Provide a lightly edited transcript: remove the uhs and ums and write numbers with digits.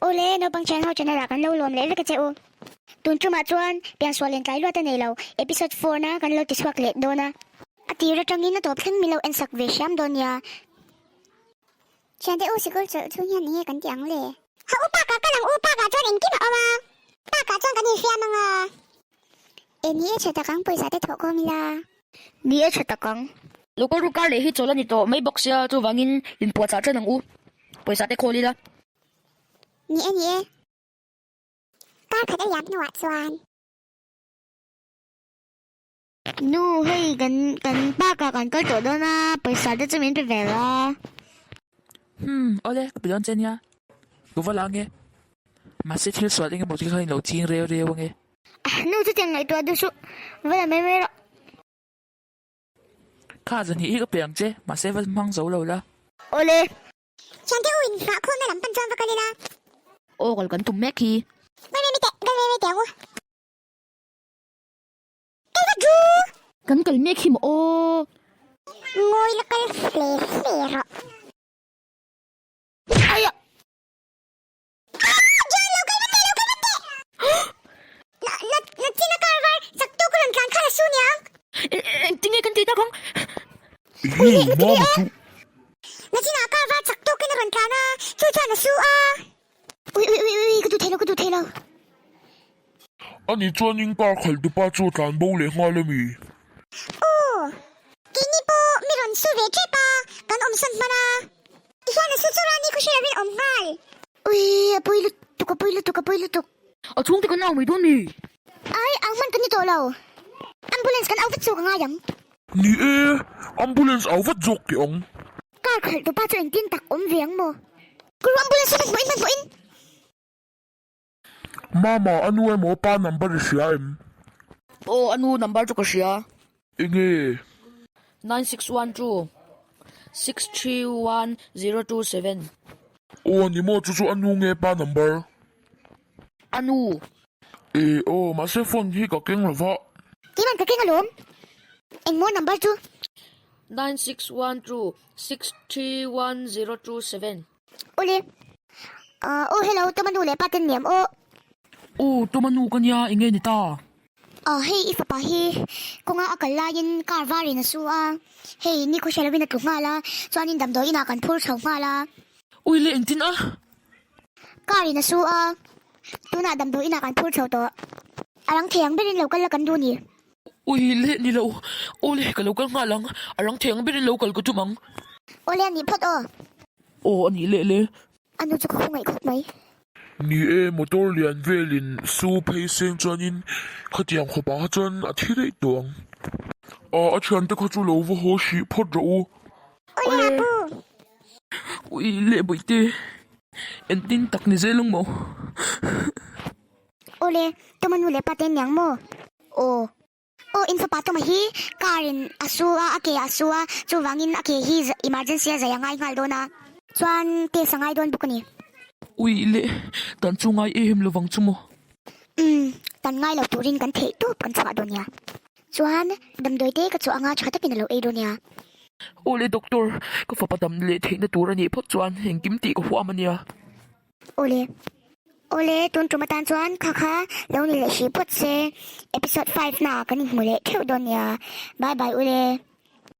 Awle, naupang thian ho channel ah kan lo lawm leh vek a che u. Tun tumah chuan piansual in tlai luat a nei lo, episode four na kan lo ti chhuak leh dawn a. A tir atangin a tawp thleng min lo en sak ve hriam dawn nia. Thiante u sikul chawlh chhung hian enge kan ti ang le? Ha u park ah kal ang u, park ah chuan engkim a awm a, park ah chuan kan inhriam ang a. E ni e tha tak ang pawisa te thawh khawm ila. Ni e tha tak ang. Local ru kar leh hi chawl a ni tawh mai bawk sia chuvangin inpuahchah ṭan ang u, pawisa te khawl ila. Ni e ni e. Kar khat a liam hnuah chuan. Nu hei kan kan park ah kan kal tawh dawn a, pawisa te chu min pe ve la. Hmm awle ka pe dawn che nia, ka va la ange. Mahse thil sual engemaw te kha in lo ching reu reu ange. Nu chutiang ngaihtuah duh suh, va la mai mai rawh. Kha zahnih hi ka pe ang che, mahse va hmang zo lo la. Awle. Thiante u in nghah khawmna lam pan chuan va kal ila. Aw kal kan tum mek hi. Kal mai mai teh, kal mai mai teh ang u. Kal vat ru! Kan kal mek hi maw aw. Ngawi la kal hle hle rawh. Aia! Aaa! John lo kal vat teh, lo kal vat teh! Na, na, na china car var chak tu ka rawn tlan kha la su niang. Engtinge kan tih tak ang? Ui leh na tili e! Na china car var chak tawkin a rawn tlan a, chu chuan a su a. Ui ui ui ui ka duh thei lo, ka duh thei lo. Ani chuanin car khalh tupa chu a tlan bo leh nghal a mi? Aw, keini pawh mi rawn su ve tep a, kan awmsawn hman a. Ti hian a su chu Rani khaw hre lovin awm nghal. Ui, a pawi lutuk, a pawi lutuk, a pawi lutuk. A chhungte kan au mai dawn mi? Ai, ang hman kan ni tawh lo. Ambulance kan au vat zawk a ngai ang. Ni e, ambulance au vat zawk teh ang. Car khalh tupa chu engtin tak awm ve ang maw? Guru ambulance chu hmanhmawhin hmanhmawhin. Mama, a nu emaw pa number i hria em? Aw, a nu number chu ka hria. Enge? 9612631027. Aw, a ni maw? Chu chu a nu nge pa number? A nu. E, aw, mahse phone hi ka keng lo va. Keimah ka keng alawm. Engmaw number chu? 9612631027. Awle. Aw hello Toma nu leh pa ten niam aw. Aw Toma nu ka nia enge ni ta? Aw hei i fapa hi kawnga a kal laiin car varin a su a, hei ni khaw hre lovin a tlu nghal a, chuanin damdawi inah kan phur chho nghal a. Ui le engtin a? Car in a su a, tunah damdawi inah kan phur chho tawh. A rang thei ang berin lo kal la kan duh ni. Ui le ni lo, awle ka lo kal nghal ang, a rang thei ang berin lo kal ka tum ang. Awle a nih phawt aw. Aw a nih leh le. A nu chu ka khawngaih khawp mai. Ni e, motor lian velin su phei seng chuanin khatiang khawpah kha chuan a thi daih tawh ang. A a thiante kha chu lo va haw hrih phawt rawh u. Awle a pu. Ui le bawihte, engtin tak ni zel ang maw? Awle, Toma nu leh pa te aniang maw? Aw. Aw, in fapa Toma hi car in a su a, a ke a su a, chuvangin a ke hi emergency a zai a ngai nghal dawn a, chuan test a ngai dawn bawk a ni. Ui le, tan chu ngai em lovang chu maw? Umm, tan ngai lo turin kan theih tawp kan chhuah dawn nia. Chuan damdawi te ka chhuah anga tha takin a lo ei dawn nia. Awle doctor, ka fapa dam leh theihna tur a nih phawt chuan engkim tih ka huam a nia. Awle. Awle, tun tum atan chuan kha kha lo ni leh hrih phawt se, episode five na ah kan inhmu leh theuh dawn nia. Bye bye ule.